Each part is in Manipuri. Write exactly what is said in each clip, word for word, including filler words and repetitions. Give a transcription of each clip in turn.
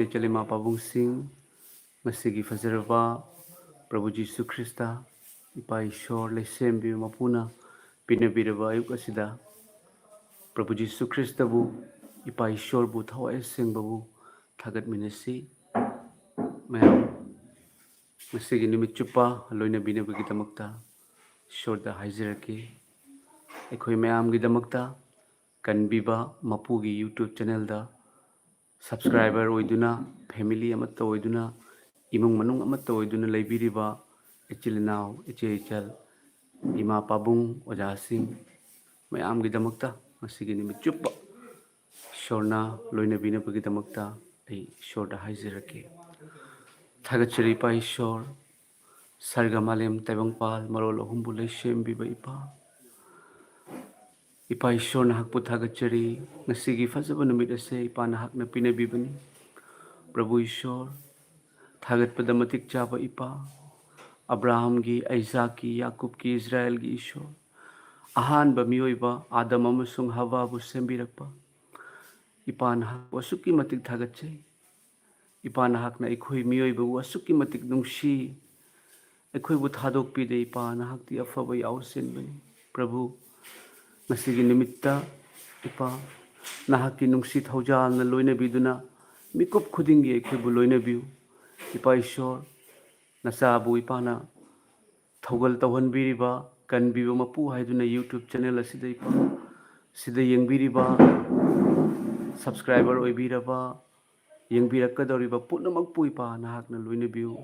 ꯏꯆꯜ ꯏꯃꯥ ꯄꯥꯕꯨꯡꯁꯤꯡ, ꯉꯁꯤꯒꯤ ꯐꯖꯔꯕ ꯄ꯭ꯔꯚꯨ ꯖꯤꯁꯨ ꯈ꯭ꯔꯤꯁꯇ, ꯏꯄꯥ ꯏꯁꯣꯔ ꯂꯩꯁꯦꯝꯕꯤꯕ ꯃꯄꯨꯅ ꯄꯤꯅꯕꯤꯔꯕ ꯑꯌꯨꯛ ꯑꯁꯤꯗ ꯄ꯭ꯔꯚꯨ ꯖꯤꯁꯨ ꯈ꯭ꯔꯤꯁꯇꯕꯨ, ꯏꯄꯥ ꯏꯁꯣꯔꯕꯨ, ꯊꯋꯥꯏ ꯑꯁꯦꯡꯕꯕꯨ ꯊꯥꯒꯠꯃꯤꯟꯅꯁꯤ꯫ ꯃꯌꯥꯝ ꯉꯁꯤꯒꯤ ꯅꯨꯃꯤꯠ ꯆꯨꯞꯄ ꯂꯣꯏꯅꯕꯤꯅꯕꯒꯤꯗꯃꯛꯇ ꯏꯁꯣꯔꯗ ꯍꯥꯏꯖꯔꯛꯀꯦ꯫ ꯑꯩꯈꯣꯏ ꯃꯌꯥꯝꯒꯤꯗꯃꯛꯇ ꯀꯟꯕꯤꯕ ꯃꯄꯨꯒꯤ YouTube channelꯗ subscriber ꯑꯣꯏꯗꯨꯅ, family ꯑꯃꯠꯇ ꯑꯣꯏꯗꯨꯅ, ꯏꯃꯨꯡ ꯃꯅꯨꯡ ꯑꯃꯠꯇ ꯑꯣꯏꯗꯨꯅ ꯂꯩꯕꯤꯔꯤꯕ ꯏꯆꯤꯜ ꯏꯅꯥꯎ, ꯏꯆꯦ ꯏꯆꯜ, ꯏꯃꯥ ꯄꯥꯕꯨꯡ, ꯑꯣꯖꯥꯁꯤꯡ ꯃꯌꯥꯝꯒꯤꯗꯃꯛꯇ ꯉꯁꯤꯒꯤ ꯅꯨꯃꯤꯠ ꯆꯨꯞꯄ ꯏꯁꯣꯔꯅ ꯂꯣꯏꯅꯕꯤꯅꯕꯒꯤꯗꯃꯛꯇ ꯑꯩ ꯏꯁꯣꯔꯗ ꯍꯥꯏꯖꯔꯛꯀꯦ꯫ ꯊꯥꯒꯠꯆꯔꯤ ꯏꯄꯥ ꯏꯁꯣꯔ, ꯁꯔꯒ ꯃꯥꯂꯦꯝ ꯇꯥꯏꯕꯪꯄꯥꯜ ꯃꯔꯣꯜ ꯑꯍꯨꯝꯕꯨ ꯂꯩꯁꯦꯝꯕꯤꯕ ꯏꯄꯥ꯫ ꯏꯄꯥ ꯏꯁꯣꯔ, ꯅꯍꯥꯛꯄꯨ ꯊꯥꯒꯠꯆꯔꯤ꯫ ꯉꯁꯤꯒꯤ ꯐꯖꯕ ꯅꯨꯃꯤꯠ ꯑꯁꯦ ꯏꯄꯥ ꯅꯍꯥꯛꯅ ꯄꯤꯅꯕꯤꯕꯅꯤ꯫ ꯄ꯭ꯔꯚꯨ ꯏꯁꯣꯔ, ꯊꯥꯒꯠꯄꯗ ꯃꯇꯤꯛ ꯆꯥꯕ ꯏꯄꯥ, ꯑꯕ꯭ꯔꯥꯍꯝꯒꯤ, ꯑꯩꯖꯥꯛꯀꯤ, ꯌꯥꯀꯨꯕꯀꯤ, ꯏꯁꯔꯥꯌꯦꯜꯒꯤ ꯏꯁꯣꯔ, ꯑꯍꯥꯟꯕ ꯃꯤꯑꯣꯏꯕ ꯑꯥꯗꯝ ꯑꯃꯁꯨꯡ ꯍꯕꯥꯕꯨ ꯁꯦꯝꯕꯤꯔꯛꯄ ꯏꯄꯥ, ꯅꯍꯥꯛꯄꯨ ꯑꯁꯨꯛꯀꯤ ꯃꯇꯤꯛ ꯊꯥꯒꯠꯆꯩ꯫ ꯏꯄꯥ, ꯅꯍꯥꯛꯅ ꯑꯩꯈꯣꯏ ꯃꯤꯑꯣꯏꯕꯕꯨ ꯑꯁꯨꯛꯀꯤ ꯃꯇꯤꯛ ꯅꯨꯡꯁꯤ, ꯑꯩꯈꯣꯏꯕꯨ ꯊꯥꯗꯣꯛꯄꯤꯗꯦ꯫ ꯏꯄꯥ, ꯅꯍꯥꯛꯇꯤ ꯑꯐꯕ ꯌꯥꯎꯁꯦꯟꯕꯅꯤ꯫ ꯄ꯭ꯔꯚꯨ, ꯉꯁꯤꯒꯤ ꯅꯨꯃꯤꯠꯇ ꯏꯄꯥ, ꯅꯍꯥꯛꯀꯤ ꯅꯨꯡꯁꯤ ꯊꯧꯖꯥꯜꯅ ꯂꯣꯏꯅꯕꯤꯗꯨꯅ ꯃꯤꯀꯨꯞ ꯈꯨꯗꯤꯡꯒꯤ ꯑꯩꯈꯣꯏꯕꯨ ꯂꯣꯏꯅꯕꯤꯌꯨ꯫ ꯏꯄꯥ ꯏꯁꯣꯔ, ꯅꯆꯥꯕꯨ ꯏꯄꯥꯅ ꯊꯧꯒꯜ ꯇꯧꯍꯟꯕꯤꯔꯤꯕ, ꯀꯟꯕꯤꯕ ꯃꯄꯨ ꯍꯥꯏꯗꯨꯅ YouTube channel ꯑꯁꯤꯗ ꯏꯄꯥ, ꯁꯤꯗ ꯌꯦꯡꯕꯤꯔꯤꯕ, subscriber ꯑꯣꯏꯕꯤꯔꯕ, ꯌꯦꯡꯕꯤꯔꯛꯀꯗꯧꯔꯤꯕ ꯄꯨꯝꯅꯃꯛꯄꯨ ꯏꯄꯥ ꯅꯍꯥꯛꯅ ꯂꯣꯏꯅꯕꯤꯌꯨ꯫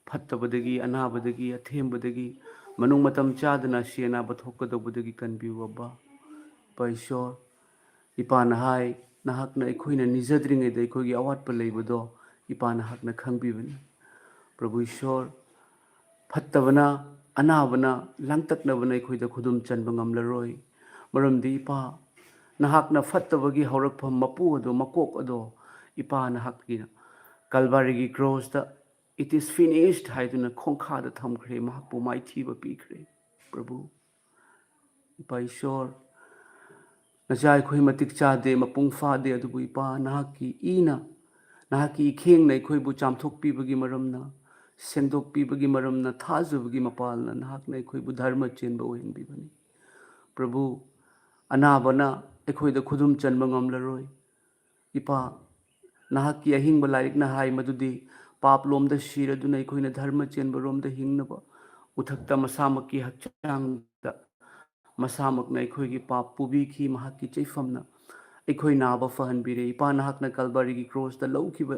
ꯐꯠꯇꯕꯗꯒꯤ, ꯑꯅꯥꯕꯗꯒꯤ, ꯑꯊꯦꯝꯕꯗꯒꯤ, ꯃꯅꯨꯡ ꯃꯇꯝ ꯆꯥꯗꯅ ꯑꯁꯤ ꯑꯅꯥꯕ ꯊꯣꯛꯀꯗꯧꯕꯗꯒꯤ ꯀꯟꯕꯤꯌꯨ ꯑꯕꯥ꯫ ꯏꯄꯥ ꯏꯁꯣꯔ, ꯏꯄꯥꯅ ꯍꯥꯏ, ꯅꯍꯥꯛꯅ ꯑꯩꯈꯣꯏꯅ ꯅꯤꯖꯗ꯭ꯔꯤꯉꯩꯗ ꯑꯩꯈꯣꯏꯒꯤ ꯑꯋꯥꯠꯄ ꯂꯩꯕꯗꯣ ꯏꯄꯥ ꯅꯍꯥꯛꯅ ꯈꯪꯕꯤꯕꯅꯤ꯫ ꯄ꯭ꯔꯚꯨ ꯏꯁꯣꯔ, ꯐꯠꯇꯕꯅ, ꯑꯅꯥꯕꯅ, ꯂꯥꯡꯇꯛꯅꯕꯅ ꯑꯩꯈꯣꯏꯗ ꯈꯨꯗꯨꯝ ꯆꯟꯕ ꯉꯝꯂꯔꯣꯏ꯫ ꯃꯔꯝꯗꯤ ꯏꯄꯥ, ꯅꯍꯥꯛꯅ ꯐꯠꯇꯕꯒꯤ ꯍꯧꯔꯛꯐꯝ ꯃꯄꯨ ꯑꯗꯣ, ꯃꯀꯣꯛ ꯑꯗꯣ, ꯏꯄꯥ ꯅꯍꯥꯛꯀꯤ ꯀꯜꯚꯥꯔꯤꯒꯤ ꯀ꯭ꯔꯣꯁꯇ "It is finished" ꯍꯥꯏꯗꯨꯅ ꯈꯣꯡꯈꯥꯗ ꯊꯝꯈ꯭ꯔꯦ, ꯃꯍꯥꯛꯄꯨ ꯃꯥꯏꯊꯤꯕ ꯄꯤꯈ꯭ꯔꯦ꯫ ꯄ꯭ꯔꯚꯨ, ꯏꯄꯥ ꯏꯁꯣꯔ, ꯅꯆꯥ ꯑꯩꯈꯣꯏ ꯃꯇꯤꯛ ꯆꯥꯗꯦ, ꯃꯄꯨꯡ ꯐꯥꯗꯦ, ꯑꯗꯨꯕꯨ ꯏꯄꯥ ꯅꯍꯥꯛꯀꯤ ꯏꯅ, ꯅꯍꯥꯛꯀꯤ ꯏꯈꯦꯡꯅ ꯑꯩꯈꯣꯏꯕꯨ ꯆꯥꯝꯊꯣꯛꯄꯤꯕꯒꯤ ꯃꯔꯝꯅ, ꯁꯦꯡꯗꯣꯛꯄꯤꯕꯒꯤ ꯃꯔꯝꯅ, ꯊꯥꯖꯕꯒꯤ ꯃꯄꯥꯜꯅ ꯅꯍꯥꯛꯅ ꯑꯩꯈꯣꯏꯕꯨ ꯙꯔꯃ ꯆꯦꯟꯕ ꯑꯣꯏꯍꯟꯕꯤꯕꯅꯤ꯫ ꯄ꯭ꯔꯚꯨ, ꯑꯅꯥꯕꯅ ꯑꯩꯈꯣꯏꯗ ꯈꯨꯗꯨꯝ ꯆꯟꯕ ꯉꯝꯂꯔꯣꯏ꯫ ꯏꯄꯥ, ꯅꯍꯥꯛꯀꯤ ꯑꯍꯤꯡꯕ ꯂꯥꯏꯔꯤꯛꯅ ꯍꯥꯏ ꯃꯗꯨꯗꯤ, ꯄꯥꯞꯂꯣꯝꯗ ꯁꯤꯔꯗꯨꯅ ꯑꯩꯈꯣꯏꯅ ꯙꯔꯃ ꯆꯦꯟꯕꯔꯣꯝꯗ ꯍꯤꯡꯅꯕ, ꯎꯊꯛꯇ ꯃꯁꯥꯃꯛꯀꯤ ꯍꯛꯆꯥꯡꯗ ꯃꯁꯥꯃꯛꯅ ꯑꯩꯈꯣꯏꯒꯤ ꯄꯥꯞ ꯄꯨꯕꯤꯈꯤ꯫ ꯃꯍꯥꯛꯀꯤ ꯆꯩꯐꯝꯅ ꯑꯩꯈꯣꯏ ꯅꯥꯕ ꯐꯍꯟꯕꯤꯔꯦ꯫ ꯏꯄꯥ, ꯅꯍꯥꯛꯅ ꯀꯜꯕꯥꯔꯤꯒꯤ ꯀ꯭ꯔꯣꯁꯇ ꯂꯧꯈꯤꯕ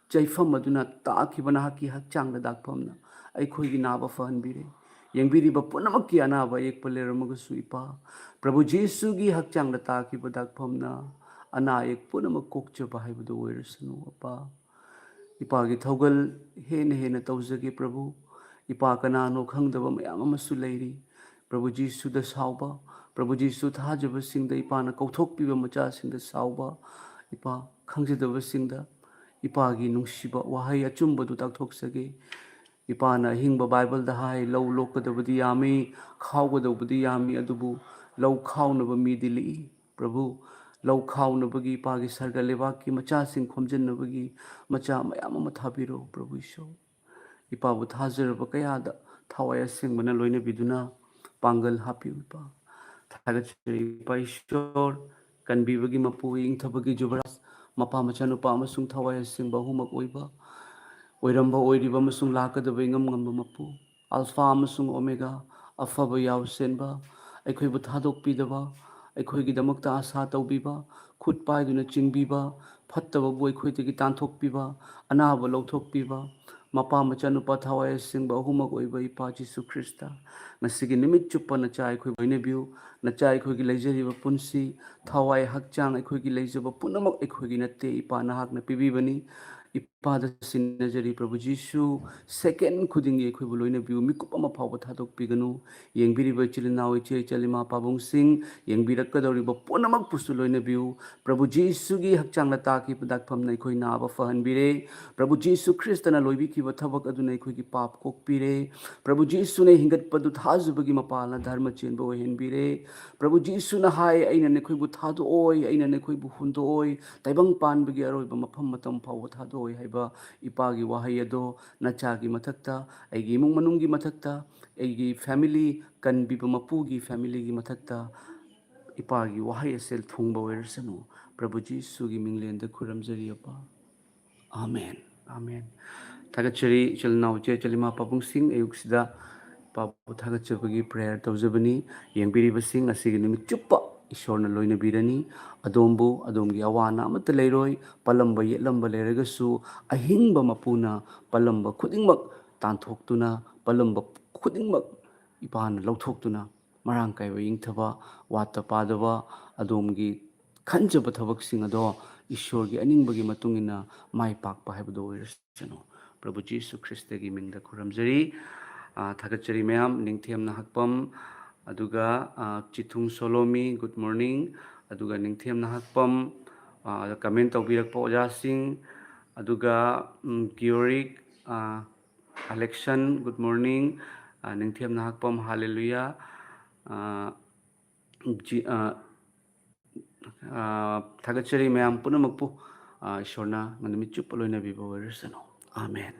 ꯆꯩꯐꯝ ꯑꯗꯨꯅ, ꯇꯥꯈꯤꯕ ꯅꯍꯥꯛꯀꯤ ꯍꯛꯆꯥꯡꯗ ꯗꯥꯛꯐꯝꯅ ꯑꯩꯈꯣꯏꯒꯤ ꯅꯥꯕ ꯐꯍꯟꯕꯤꯔꯦ꯫ ꯌꯦꯡꯕꯤꯔꯤꯕ ꯄꯨꯝꯅꯃꯛꯀꯤ ꯑꯅꯥꯕ ꯑꯌꯦꯛꯄ ꯂꯩꯔꯝꯃꯒꯁꯨ, ꯏꯄꯥ, ꯄ꯭ꯔꯚꯨ ꯖꯤꯁꯨꯒꯤ ꯍꯛꯆꯥꯡꯗ ꯇꯥꯈꯤꯕ ꯗꯥꯛꯐꯝꯅ ꯑꯅꯥ ꯑꯌꯦꯛ ꯄꯨꯝꯅꯃꯛ ꯀꯣꯛꯆꯕ ꯍꯥꯏꯕꯗꯨ ꯑꯣꯏꯔꯁꯅꯨ, ꯑꯄꯥ꯫ ꯏꯄꯥꯒꯤ ꯊꯧꯒꯜ ꯍꯦꯟꯅ ꯍꯦꯟꯅ ꯇꯧꯖꯒꯦ, ꯄ꯭ꯔꯚꯨ꯫ ꯏꯄꯥ, ꯀꯅꯥꯅꯣ ꯈꯪꯗꯕ ꯃꯌꯥꯝ ꯑꯃꯁꯨ ꯂꯩꯔꯤ꯫ ꯄ꯭ꯔꯚꯨ ꯖꯤꯁꯨꯗ ꯁꯥꯎꯕ, ꯄ꯭ꯔꯚꯨ ꯖꯤꯁꯨ ꯊꯥꯖꯕꯁꯤꯡꯗ ꯏꯄꯥꯅ ꯀꯧꯊꯣꯛꯄꯤꯕ ꯃꯆꯥꯁꯤꯡꯗ ꯁꯥꯎꯕ, ꯏꯄꯥ, ꯈꯪꯖꯗꯕꯁꯤꯡꯗ ꯏꯄꯥꯒꯤ ꯅꯨꯡꯁꯤꯕ ꯋꯥꯍꯩ ꯑꯆꯨꯝꯕꯗꯨ ꯇꯥꯛꯊꯣꯛꯆꯒꯦ꯫ ꯏꯄꯥꯅ ꯑꯍꯤꯡꯕ ꯕꯥꯏꯕꯜꯗ ꯍꯥꯏ, "ꯂꯧ ꯂꯣꯛꯀꯗꯕꯗꯤ ꯌꯥꯝꯃꯤ, ꯈꯥꯎꯒꯗꯧꯕꯗꯤ ꯌꯥꯝꯃꯤ, ꯑꯗꯨꯕꯨ ꯂꯧ ꯈꯥꯎꯅꯕ ꯃꯤꯗꯤ ꯂꯤꯛꯏ꯫" ꯄ꯭ꯔꯚꯨ, ꯂꯧ ꯈꯥꯎꯅꯕꯒꯤ ꯏꯄꯥꯒꯤ ꯁꯔꯒ ꯂꯩꯕꯥꯛꯀꯤ ꯃꯆꯥꯁꯤꯡ ꯈꯣꯝꯖꯤꯟꯅꯕꯒꯤ ꯃꯆꯥ ꯃꯌꯥꯝ ꯑꯃ ꯊꯥꯕꯤꯔꯣ, ꯄ꯭ꯔꯚꯨ ꯏꯁꯣꯔ꯫ ꯏꯄꯥꯕꯨ ꯊꯥꯖꯔꯕ ꯀꯌꯥꯗ ꯊꯋꯥꯏ ꯑꯁꯦꯡꯕꯅ ꯂꯣꯏꯅꯕꯤꯗꯨꯅ ꯄꯥꯡꯒꯜ ꯍꯥꯞꯄꯤꯌꯨ, ꯏꯄꯥ꯫ ꯊꯥꯒꯠꯆꯔꯤ, ꯏꯄꯥ ꯏꯁꯣꯔ, ꯀꯟꯕꯤꯕꯒꯤ ꯃꯄꯨ, ꯏꯪꯊꯕꯒꯤ ꯖꯨꯕꯔꯥꯖ, ꯃꯄꯥ ꯃꯆꯥꯅꯨꯄꯥ ꯑꯃꯁꯨꯡ ꯊꯋꯥꯏ ꯑꯁꯦꯡꯕ ꯑꯍꯨꯝꯃꯛ ꯑꯣꯏꯕ, ꯑꯣꯏꯔꯝꯕ, ꯑꯣꯏꯔꯤꯕ ꯑꯃꯁꯨꯡ ꯂꯥꯛꯀꯗꯕ ꯏꯉꯝ ꯉꯝꯕ ꯃꯄꯨ, ꯑꯜꯐꯥ ꯑꯃꯁꯨꯡ ꯑꯣꯃꯦꯒꯥ, ꯑꯐꯕ ꯌꯥꯎꯁꯦꯟꯕ, ꯑꯩꯈꯣꯏꯕꯨ ꯊꯥꯗꯣꯛꯄꯤꯗꯕ, ꯑꯩꯈꯣꯏꯒꯤꯗꯃꯛꯇ ꯑꯁꯥ ꯇꯧꯕꯤꯕ, ꯈꯨꯠ ꯄꯥꯏꯗꯨꯅ ꯆꯤꯡꯕꯤꯕ, ꯐꯠꯇꯕꯕꯨ ꯑꯩꯈꯣꯏꯗꯒꯤ ꯇꯥꯟꯊꯣꯛꯄꯤꯕ, ꯑꯅꯥꯕ ꯂꯧꯊꯣꯛꯄꯤꯕ, ꯃꯄꯥ ꯃꯆꯥꯅꯨꯄꯥ ꯊꯋꯥꯏ ꯑꯁꯦꯡꯕ ꯑꯍꯨꯝꯃꯛ ꯑꯣꯏꯕ ꯏꯄꯥ ꯖꯤꯁꯨ ꯈ꯭ꯔꯤꯁꯇ, ꯉꯁꯤꯒꯤ ꯅꯨꯃꯤꯠ ꯆꯨꯞꯄ ꯅꯆꯥ ꯑꯩꯈꯣꯏꯕꯨ ꯂꯣꯏꯅꯕꯤꯌꯨ꯫ ꯅꯆꯥ ꯑꯩꯈꯣꯏꯒꯤ ꯂꯩꯖꯔꯤꯕ ꯄꯨꯟꯁꯤ, ꯊꯋꯥꯏ, ꯍꯛꯆꯥꯡ ꯑꯩꯈꯣꯏꯒꯤ ꯂꯩꯖꯕ ꯄꯨꯝꯅꯃꯛ ꯑꯩꯈꯣꯏꯒꯤ ꯅꯠꯇꯦ, ꯏꯄꯥ ꯅꯍꯥꯛꯅ ꯄꯤꯕꯤꯕꯅꯤ꯫ ꯏꯄꯥꯗ ꯁꯤꯟꯅꯖꯔꯤ꯫ ꯄ꯭ꯔꯚꯨ ꯖꯤꯁꯨ, ꯁꯦꯀꯦꯟ ꯈꯨꯗꯤꯡꯒꯤ ꯑꯩꯈꯣꯏꯕꯨ ꯂꯣꯏꯅꯕꯤꯌꯨ, ꯃꯤꯀꯨꯞ ꯑꯃ ꯐꯥꯎꯕ ꯊꯥꯗꯣꯛꯄꯤꯒꯅꯨ꯫ ꯌꯦꯡꯕꯤꯔꯤꯕ ꯏꯆꯤꯜ ꯏꯅꯥꯎ, ꯏꯆꯦ ꯏꯆꯜ, ꯏꯃꯥ ꯄꯥꯕꯨꯡꯁꯤꯡ, ꯌꯦꯡꯕꯤꯔꯛꯀꯗꯧꯔꯤꯕ ꯄꯨꯝꯅꯃꯛꯄꯨꯁꯨ ꯂꯣꯏꯅꯕꯤꯌꯨ꯫ ꯄ꯭ꯔꯚꯨ ꯖꯤꯁꯨꯒꯤ ꯍꯛꯆꯥꯡꯅ ꯇꯥꯈꯤꯕ ꯗꯥꯛꯐꯝꯅ ꯑꯩꯈꯣꯏ ꯅꯥꯕ ꯐꯍꯟꯕꯤꯔꯦ꯫ ꯄ꯭ꯔꯚꯨ ꯖꯤꯁꯨ ꯈ꯭ꯔꯤꯁꯇꯅ ꯂꯣꯏꯕꯤꯈꯤꯕ ꯊꯕꯛ ꯑꯗꯨꯅ ꯑꯩꯈꯣꯏꯒꯤ ꯄꯥꯞ ꯀꯣꯛꯄꯤꯔꯦ꯫ ꯄ꯭ꯔꯚꯨ ꯖꯤꯁꯨꯅ ꯍꯤꯡꯒꯠꯄꯗꯨ ꯊꯥꯖꯕꯒꯤ ꯃꯄꯥꯜꯅ ꯙꯔꯃ ꯆꯦꯟꯕ ꯑꯣꯏꯍꯟꯕꯤꯔꯦ꯫ ꯄ꯭ꯔꯚꯨ ꯖꯤꯁꯨꯅ ꯍꯥꯏ, "ꯑꯩꯅ ꯅꯈꯣꯏꯕꯨ ꯊꯥꯗꯣꯛꯑꯣꯏ, ꯑꯩꯅ ꯅꯈꯣꯏꯕꯨ ꯍꯨꯟꯗꯣꯛꯑꯣꯏ, ꯇꯥꯏꯕꯪ ꯄꯥꯟꯕꯒꯤ ꯑꯔꯣꯏꯕ ꯃꯐꯝ ꯃꯇꯝ ꯐꯥꯎꯕ ꯊꯥꯗꯣꯛꯑꯣꯏ" ꯍꯥꯏꯕ ꯏꯄꯥꯒꯤ ꯋꯥꯍꯩ ꯑꯗꯣ ꯅꯆꯥꯒꯤ ꯃꯊꯛꯇ, ꯑꯩꯒꯤ ꯏꯃꯨꯡ ꯃꯅꯨꯡꯒꯤ ꯃꯊꯛꯇ, ꯑꯩꯒꯤ ꯐꯦꯃꯤꯂꯤ ꯀꯟꯕꯤꯕ ꯃꯄꯨꯒꯤ ꯐꯦꯃꯤꯂꯤꯒꯤ ꯃꯊꯛꯇ ꯏꯄꯥꯒꯤ ꯋꯥꯍꯩ ꯑꯁꯦ ꯊꯨꯡꯕ ꯑꯣꯏꯔꯁꯅꯨ꯫ ꯄ꯭ꯔꯚꯨ ꯖꯤꯁꯨꯒꯤ ꯃꯤꯡꯂꯦꯟꯗ ꯈꯨꯔꯨꯝꯖꯔꯤ, ꯑꯄꯥ꯫ ꯑꯥꯃꯦꯟ, ꯑꯥꯃꯦꯟ꯫ ꯊꯥꯒꯠꯆꯔꯤ ꯏꯆꯤꯜ ꯏꯅꯥꯎ, ꯏꯆꯦ ꯏꯆꯜ, ꯏꯃꯥ ꯄꯥꯕꯨꯡꯁꯤꯡ, ꯑꯌꯨꯛꯁꯤꯗ ꯏꯄꯥꯕꯨ ꯊꯥꯒꯠꯆꯕꯒꯤ ꯄ꯭ꯔꯦꯌꯔ ꯇꯧꯖꯕꯅꯤ꯫ ꯌꯦꯡꯕꯤꯔꯤꯕꯁꯤꯡ, ꯑꯁꯤꯒꯤ ꯅꯨꯃꯤꯠ ꯆꯨꯞꯄ ꯏꯁꯣꯔꯅ ꯂꯣꯏꯅꯕꯤꯔꯅꯤ꯫ ꯑꯗꯣꯝꯕꯨ, ꯑꯗꯣꯝꯒꯤ ꯑꯋꯥ ꯑꯅꯥ ꯑꯃꯠꯇ ꯂꯩꯔꯣꯏ꯫ ꯄꯜꯂꯝꯕ ꯌꯦꯠꯂꯝꯕ ꯂꯩꯔꯒꯁꯨ, ꯑꯍꯤꯡꯕ ꯃꯄꯨꯅ ꯄꯜꯂꯝꯕ ꯈꯨꯗꯤꯡꯃꯛ ꯇꯥꯟꯊꯣꯛꯇꯨꯅ, ꯄꯜꯂꯝꯕ ꯈꯨꯗꯤꯡꯃꯛ ꯏꯄꯥꯅ ꯂꯧꯊꯣꯛꯇꯨꯅ, ꯃꯔꯥꯡ ꯀꯥꯏꯕ ꯏꯪꯊꯕ, ꯋꯥꯠꯇ ꯄꯥꯗꯕ, ꯑꯗꯣꯝꯒꯤ ꯈꯟꯖꯕ ꯊꯕꯛꯁꯤꯡ ꯑꯗꯣ ꯏꯁꯣꯔꯒꯤ ꯑꯅꯤꯡꯕꯒꯤ ꯃꯇꯨꯡ ꯏꯟꯅ ꯃꯥꯏ ꯄꯥꯛꯄ ꯍꯥꯏꯕꯗꯣ ꯑꯣꯏꯔꯁꯅꯨ꯫ ꯄ꯭ꯔꯚꯨ ꯖꯤꯁꯨ ꯈ꯭ꯔꯤꯁꯇꯒꯤ ꯃꯤꯡꯗ ꯈꯨꯔꯨꯝꯖꯔꯤ꯫ ꯑꯥ, ꯊꯥꯒꯠꯆꯔꯤ ꯃꯌꯥꯝ, ꯅꯤꯡꯊꯦꯝ ꯅꯍꯥꯛꯄꯝ, ꯑꯗꯨꯒ, ꯑꯥ, ꯆꯤꯊꯨꯡ ꯁꯣꯂꯣꯃꯤ, good morning, ꯑꯗꯨꯒ ꯅꯤꯡꯊꯦꯝ ꯅꯍꯥꯛꯄꯝ, ꯑꯥ, comment ꯇꯧꯕꯤꯔꯛꯄ ꯑꯣꯖꯥꯁꯤꯡ, ꯑꯗꯨꯒ, ꯎꯝ, ꯒꯤꯌꯣꯔꯤꯛ, ꯑꯥ, ꯑꯂꯦꯛꯁꯟ, good morning, ꯑꯥ, ꯅꯤꯡꯊꯦꯝ ꯅꯍꯥꯛꯄꯝ, ꯍꯥꯂꯦꯂꯨꯌꯥ, ꯑꯥ, ꯖꯤ-, ꯑꯥ, ꯑꯥ, ꯊꯥꯒꯠꯆꯔꯤ ꯃꯌꯥꯝ ꯄꯨꯝꯅꯃꯛꯄꯨ, ꯑꯥ, ꯏꯁꯣꯔꯅ ꯅꯨꯃꯤꯠ ꯆꯨꯞꯄ ꯂꯣꯏꯅꯕꯤꯕ ꯑꯣꯏꯔꯁꯅꯨ꯫ ꯑꯥꯃꯦꯟ,